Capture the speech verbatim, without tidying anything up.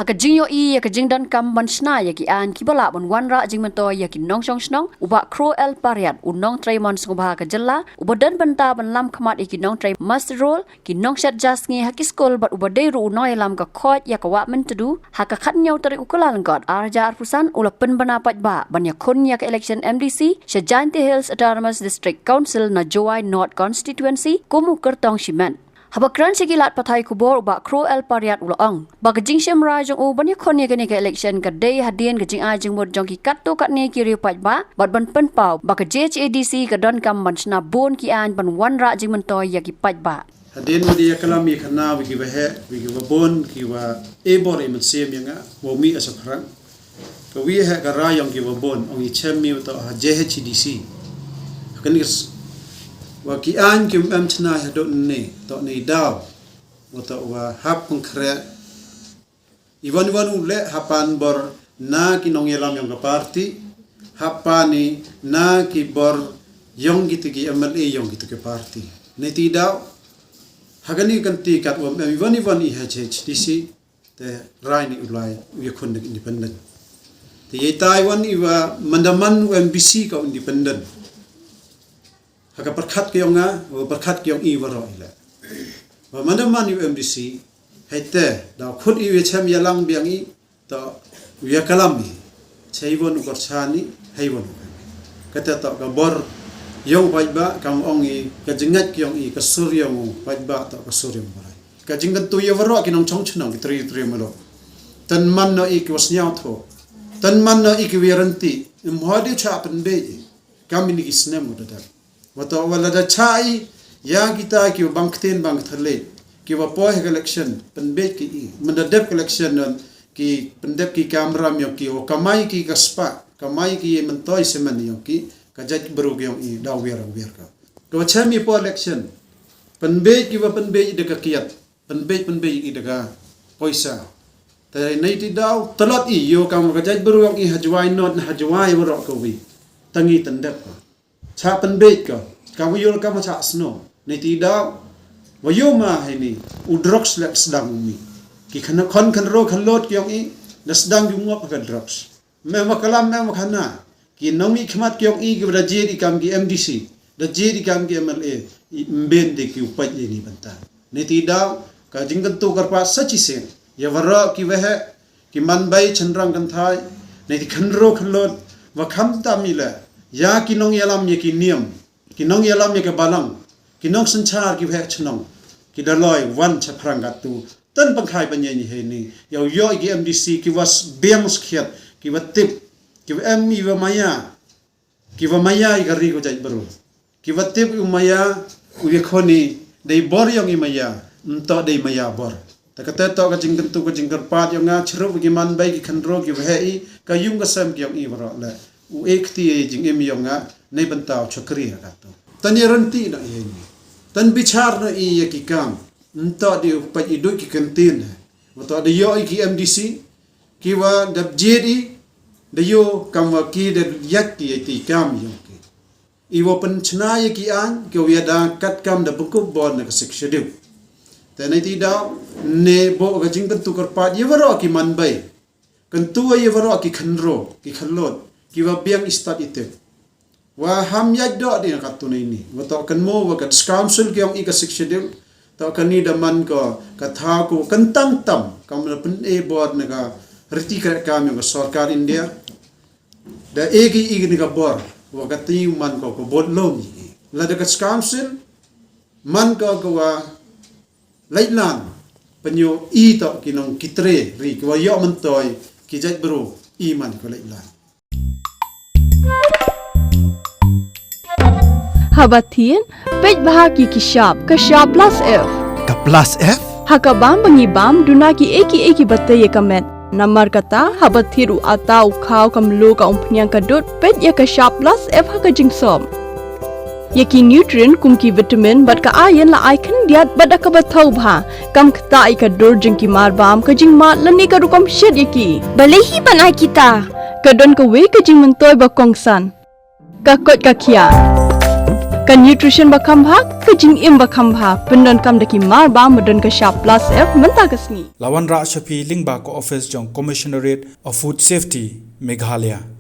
Ka jingïohi ïa ka jingdonkam ban shna ïa ki aiñ kiba lah ban wanrah jingmyntoi ïa ki nongshong shnong, u Bah Khroo L Pariat, u nongtrei mon sngewbha ka jylla, uba don bynta ban lam khmat ïa ki nongtrei muster roll, ki nongshet ja sngi ha ki skul bad uba dei ruh u nongïalam ka Khoit ïa ka Wah Myntdu, ha ka khathynñiew tarik u Kyllalyngkot ar hajar arphew san u la pynbna paidbah ban ïakhun ïa ka election M D C sha Jaintia Hills Autonomous District Council na Jowai North Constituency kum u kyrtong shimet. Haba kren sha ki lad pathai khubor, u Bah Khroo L Pariat u la ong ba ka jingshim rai jong u ban ïakhun ïa kane ka election ka dei hadien ka jingai jingmut jong ki katto katne ki riew paidbah bad ban pynpaw ba ka J H A D C ka donkam ban shna bun ki aiñ ban wanrah jingmyntoi ïa ki paidbah. Hadien ba dei ïa ka lam ïa ka na wi ki ba heh, wi ki ba bun, ki ba e bor i mynsiem ïa nga, wow mih ha shaphrang. Ka wi heh ka rai ïong ki ba bun, ong i chem mi wa to ha J H D C. Kan is wa ki aiñ ki em chna ha dot ne, to ne daw. Wa to wa hap pengkhreh. Iwan iwan u leh hapan bor na ki nongïalam ïong ka parti, hapan i na ki bor ïong ki tiki M L A ïong ki tiki parti. Ne ti daw, hagan i kan ti kat wa em iwan iwan i H H D C, te rai ni u lai u ïakhun da independent. Te ïa Taiwan i wa mandaman u M B C ka independent. Ha ka perkhat ki ïong nga, wa perkhat ki ïong i waroh i leh. Wa mandaman u M B C, hei te, da khut i wa chem ïa lang biang i, to u ïa kalam i. Chei won u kor chan i, hei won u. Kata to ka bor ïong paidbah, kam ong i, ka jingat ki ïong i, ka sur ïong u paidbah, to ka sur ïong barai. Ka jingkyntu ïa waroh ki nongchong chnong ki tri tri malo. Tan man no i ki wa sniaw tho. Tan man no i ki wa renti. Im hodi cha pen be i. Kam ini ki snem u dadak. Wa to wa lada cha i ïa kita ki wa bang ktien bang kthalei. Ki wa poi ha ka election pen be ki i. Menda dep ka election non ki pen dep ki kamram ïong ki wa kamai ki ka spa. Kamai ki mentoi semen ïong ki. Ka jait bru ki ïong i da wir wir ka. Ka wa chem i po election. Pen be ki wa pen be i da ka kiat. Pen be pen be i da ka poisa. Te nei ti daw, talot i, ïo kam ka jait bru ïong i ha Jowai North na ha Jowai waroh ka wi. Tangi tendep ka. Cha pen be ka. Ka wi ïo kam cha sno. Nei ti daw, wa ïo ma hei ni, u drugs lek sdang u mi. Ki khana khon khan ro khan lot ki ïong i, da sdang ju ngop ka drugs. Me ma kalam me ma khana. Ki nong i khmat ki ïong i ki da jiri kam ki M D C. Da jiri kam ki M L A. I mben de ki u pait ye ni banta. Nei ti daw, ka jingkyntu kyrpad sa chi sien. Ïa waroh ki wa heh, ki man bai chenrang kynthai. Nei ti khan ro khan lot, wa kham tam i le. Ïa ki nongïalam ïa ki niam. Ki nongïalam ïa ka balang. Ki nongsynchar ki wa heh chnong. Ki da loi wan cha phrang katu. Tan pangkhai panyai ni hei ni. Ïa u ïoh i ki M D C ki wa s-, biang skhiat. Ki wa tip. Ki wa em i wa maya. Ki wa maya i ka ri ko jait bru. Ki wa tip u maya, u ïa khoni, dei bor ïong i maya, mto dei maya bor. Ta kata to ka jingkyntu ka jingkyrpad ïong nga, chrup ki man bai ki khan ro ki wa heh i, ka yung ka sem ki ïong i waroh le. U ek ti i jingim ïong nga, nei bynta u chakri ha katu. Tan ïa renti na i ni. Tan bichar na i ïa ki kam. Nta di u pait i dut ki kyntien. Wa to da ïoh i ki M D C, ki wa da bjied i, da ïoh kam wa ki da ïat ki ïa ti kam ïong ki. I wa pynchna ïa ki aiñ, ki wa ïa da kat kam da bengkup bor na ka Sixth Schedule. Te nei ti daw, ne bo ka jingkyntu kyrpad, ïa waroh ki man bai. Kyntu ïa waroh ki khynro, ki khyllot, ki wa biang i stad i tip. Wa ham ïaid doh di na katu nei ni. Wa to kan mo wa ka District Council ki ong i ka Sixth Schedule. To kan ni da man ko ka thaw ko kyntang tam. Kam da pyn e bor na ka riti kre kam ïong ka sorkar India. Da e ki i ni ka bor. Wa ka ti man ko ko bor lom i. La da ka District Council. Man ko ko wa Laitlan, pynïoh i to ki nong ki tre ri ki wa ïoh myntoi ki jait bru i man ki laitlan. Haba thied, peit bha ki ki shap, ka shap plus F. Ka plus F? Ha ka bam ba ngi bam, duna ki ei ki ei ki ba tei ïa ka met. Namar kata, haba thied u atta u khaw ka mluh ka umphniang ka dud, peit ïa ka shap plus F ha ka jingsop. Ïa ki nutrient kum ki vitamin bad ka iron la ai khyndiat bad da kaba thaw bha. Kam ktah ïa ka dur jong ki marbam, ka jingmad lane ka rukom shet ïa ki. Balei hi ban ai kita? Ka don kawei ka jingmyntoi ba kongsan. Ka koit ka khiah. Ka nutrition ba kham bha, ka jingim ba kham bha, pyndonkam da ki mar ba, ba don ka shap plus F mynta ka sngi. La wanrah sha phi lyngba ka office jong Commissionerate of Food Safety, Meghalaya.